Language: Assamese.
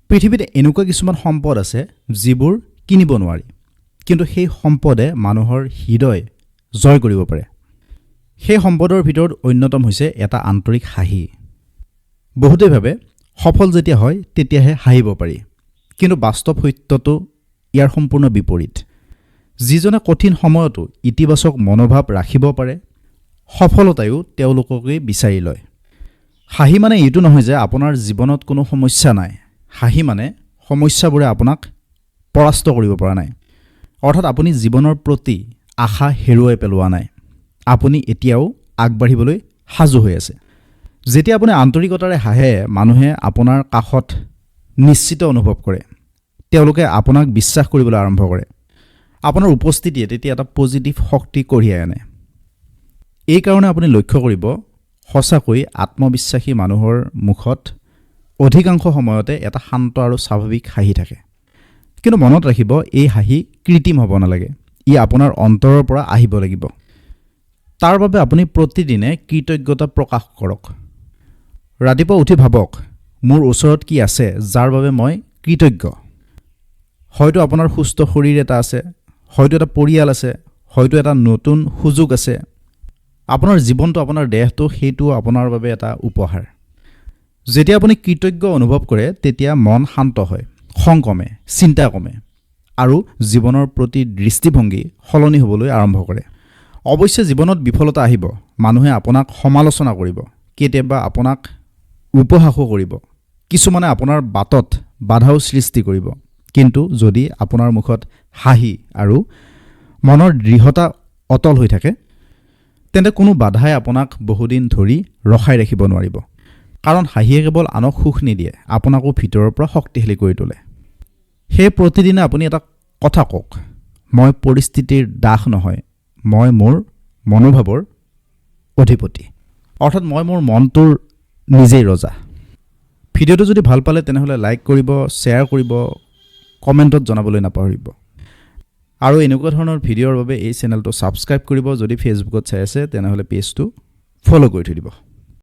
পৃথিৱীত এনেকুৱা কিছুমান সম্পদ আছে যিবোৰ কিনিব নোৱাৰি, কিন্তু সেই সম্পদে মানুহৰ হৃদয় জয় কৰিব পাৰে। সেই সম্পদৰ ভিতৰত অন্যতম হৈছে এটা আন্তৰিক হাঁহি। বহুতেই ভাবে সফল যেতিয়া হয় তেতিয়াহে হাঁহিব পাৰি, কিন্তু বাস্তৱ সত্যটো ইয়াৰ সম্পূৰ্ণ বিপৰীত। যিজনে কঠিন সময়তো ইতিবাচক মনোভাৱ ৰাখিব পাৰে, সফলতায়ো তেওঁলোককেই বিচাৰি লয়। হাঁহি মানে এইটো নহয় যে আপোনাৰ জীৱনত কোনো সমস্যা নাই। হাঁহি মানে সমস্যাবোৰে আপোনাক পৰাস্ত কৰিব পৰা নাই, অৰ্থাৎ আপুনি জীৱনৰ প্ৰতি আশা হেৰুৱাই পেলোৱা নাই। আপুনি এতিয়াও আগবাঢ়িবলৈ সাজু হৈ আছে। যেতিয়া আপুনি আন্তৰিকতাৰে হাঁহে, মানুহে আপোনাৰ কাষত নিশ্চিত অনুভৱ কৰে। তেওঁলোকে আপোনাক বিশ্বাস কৰিবলৈ আৰম্ভ কৰে। আপোনাৰ উপস্থিতিয়ে তেতিয়া এটা পজিটিভ শক্তি কঢ়িয়াই আনে। এইকাৰণে আপুনি লক্ষ্য কৰিব, সঁচাকৈ আত্মবিশ্বাসী মানুহৰ মুখত অধিকাংশ সময়তে এটা শান্ত আৰু স্বাভাৱিক হাঁহি থাকে। কিন্তু মনত ৰাখিব, এই হাঁহি কৃত্ৰিম হ'ব নালাগে। ই আপোনাৰ অন্তৰৰ পৰা আহিব লাগিব। তাৰ বাবে আপুনি প্ৰতিদিনে কৃতজ্ঞতা প্ৰকাশ কৰক। ৰাতিপুৱা উঠি ভাবক, মোৰ ওচৰত কি আছে যাৰ বাবে মই কৃতজ্ঞ। হয়তো আপোনাৰ সুস্থ শৰীৰ এটা আছে, হয়তো এটা পৰিয়াল আছে, হয়তো এটা নতুন সুযোগ আছে। আপোনাৰ জীৱনটো, আপোনাৰ দেহটো, সেইটো আপোনাৰ বাবে এটা উপহাৰ। যেতিয়া আপুনি কৃতজ্ঞ অনুভৱ কৰে, তেতিয়া মন শান্ত হয়, খং কমে, চিন্তা কমে আৰু জীৱনৰ প্ৰতি দৃষ্টিভংগী সলনি হ'বলৈ আৰম্ভ কৰে। অৱশ্যে জীৱনত বিফলতা আহিব। মানুহে আপোনাক সমালোচনা কৰিব, কেতিয়াবা আপোনাক উপহাসো কৰিব, কিছুমানে আপোনাৰ বাটত বাধাও সৃষ্টি কৰিব। কিন্তু যদি আপোনাৰ মুখত হাঁহি আৰু মনৰ দৃঢ়তা অটল হৈ থাকে, তেন্তে কোনো বাধাই আপোনাক বহুদিন ধৰি ৰখাই ৰাখিব নোৱাৰিব। কাৰণ হাঁহিয়ে কেৱল আনক সুখ নিদিয়ে, আপোনাকো ভিতৰৰ পৰা শক্তিশালী কৰি তোলে। সেয়ে প্ৰতিদিনে আপুনি এটা কথা কওক, মই পৰিস্থিতিৰ দাস নহয়, মই মোৰ মনোভাৱৰ অধিপতি। অৰ্থাৎ মই মোৰ মনটোৰ নিজেই ৰজা। ভিডিঅ'টো যদি ভাল পালে, তেনেহ'লে লাইক কৰিব, শ্বেয়াৰ কৰিব, কমেণ্টত জনাবলৈ নাপাহৰিব আৰু এনেকুৱা ধৰণৰ ভিডিঅ'ৰ বাবে এই চেনেলটো ছাবস্ক্ৰাইব কৰিব। যদি ফেচবুকত চাই আছে, তেনেহ'লে পেজটো ফ'ল' কৰি থৈ দিব।